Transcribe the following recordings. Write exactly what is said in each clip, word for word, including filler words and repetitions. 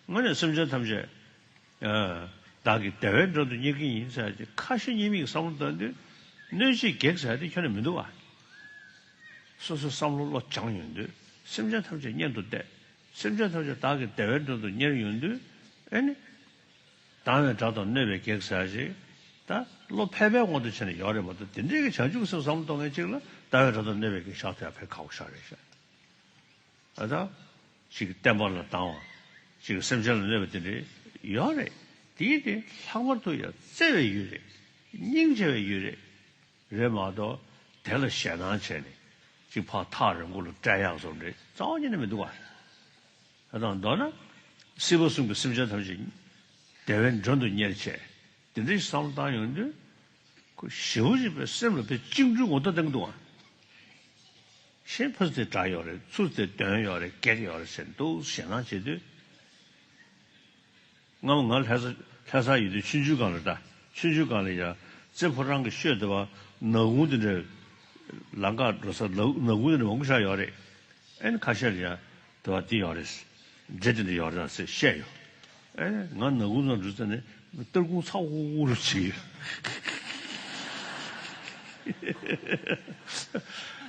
དངོས་གནས་སེམས་ཅན་ཐམས་ཅད་ཨ་བདག་གི་བདེ་བའི་མགྲོན་དུ་གཉེར་གྱི་ཡིན་ཟེར་ཏེ་ཁ་ཞེ་གཉིས་མེད་ཀྱི་བསམ་བློ་བཏང་དུས་གནོད་བྱེད་བགེགས་ཟེར་ཏེ་ཁྱོན་ནས་མི་འདུག་བ། སོ་སོའི་བསམ་བློ་བློ་སྦྱངས་ཡོང་དུས་སེམས་ཅན་ཐམས་ཅད་གཉེན་དུ་བསྡད། སེམས་ཅན་ཐམས་ཅད་བདག་གི་བདེ་བའི་མགྲོན་དུ་གཉེར་ཡོང་དུས་ཨེ་ནི། སྡང་བའི་དགྲ་དང་གནོད་པའི་བགེགས་ཟེར་ཞིག་ད་བློ་ཕལ་པའི་དབང་དུ་བྱས་ནས་ཡོད་རེད་མ་གཏོགས་དེ་འདྲའི་གི་བྱང་ཆུབ་སེམས་བསམ་བློ་གཏོང་མཁན་གཅིག་ལ་སྡང་བའི་དགྲ་དང་གནོད་པའི་བགེགས་བཞག་ཐུབ་ཡ་ཕལ་ཁག་པོ་ཞིག་རེད་ཤག་ཨ་ད། གཅིག་གི་བསྟན་པ་ལ་སྡང་བ། གཅིག་གི་སེམས་ཅན་ལ་གནོད་པ་དེ་འདྲའི་ཡོད་རེད། དེའི་དེ་ལྷག་པར་དུ་ཡང་བརྩེ་བའི་ཡུལ་རེད། སྙིང་རྗེ་བའི་ཡུལ་རེད། རེད་མ་གཏོགས་དེ་ལ་ཞེད་སྣང་བྱས་ནས་གཅིག་ཕར་ཐག་རིང་པོ་ལ་བསྐྲད་ཡག་བཟོ་འདྲ་རྩ་བ་ཉིད་ནས་མི་འདུག་བ། ད་དང་མདོར་ན། སྲིད་པ་གསུམ་གྱི་སེམས་ཅན་ཐམས་ཅད་བདེ་བའི་མགྲོན་དུ་གཉེར་བྱས། དེ་འདྲའི་བསམ་བློ་བཏང་ཡོང་དུས། ཁོ་ཞེ་པོ་ཅིག་པའི་སེམས་ལ་དཔེ་བཅིངས་འགྲོལ་ངོ་ཐོག་བསྟན་གྱི་འདུག་བ། གཞན་ཕ་ཚུལ་དེ་དགྲ་ཡོད་རེད། ཚུལ་དེ་གདོན་ཡོད་རེད། བགེགས་ཡོད་རེད་ཟེར་འདུག་ཞེད་སྣང་བྱེད་དུས། སྔ་མོ་ང་ལྷ་ས་ལྷ་ས་ཡོད་དུས་ཆུང་ཆུང་སྒང་ལ་ད་ཆུང་ཆུང་སྒང་ལ་ཡ་རྩེ་ཕོ་བྲང་གི་ཤོད་དེ་བ་ནག་ཁུང་དེ་འདྲ་ལམ་ཁ་འགྲོ་ས་ནག་ནག་ཁུང་དེ་འདྲ་མང་པོ་ཞིག་ཡོད་རེད། ཨེ་ནི་ཁ་ཤས་ལ་ཡ་དེ་བ་འདི་ཡོད་རེད། འདྲེ་དེ་འདྲ་ཡོད་རེད་ཟེར་བཤད་ཡོད། ཨེ་ང་ནག་ཁུང་ཚང་འགྲོ་ས་ནས་སྟར་ཁུང་ཚ་འུར་འུར་བྱེད་ཀྱི་ཡོད།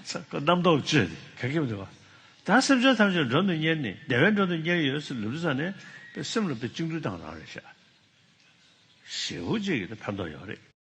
ཚ་ཁ་རྣམ་རྟོག་བཅོས་ཏེ་ག་གེ་མི་འདུག་བ། ད་སེམས་ཅན་ཐམས་ཅད་མགྲོན་དུ་གཉེར་ནས་བདེ་བའི་མགྲོན་དུ་གཉེར་ཡོད་ཟེར་ལབ་དུས་ཙ་ནས་དཔེ་སེམས་ལ་དཔེ་བཅིངས་འགྲོལ་བཏང་རང་རེད་ཤག་ཞེ་པོ་ཅིག་གི་ཕན་ཐོགས་ཡོད་རེད།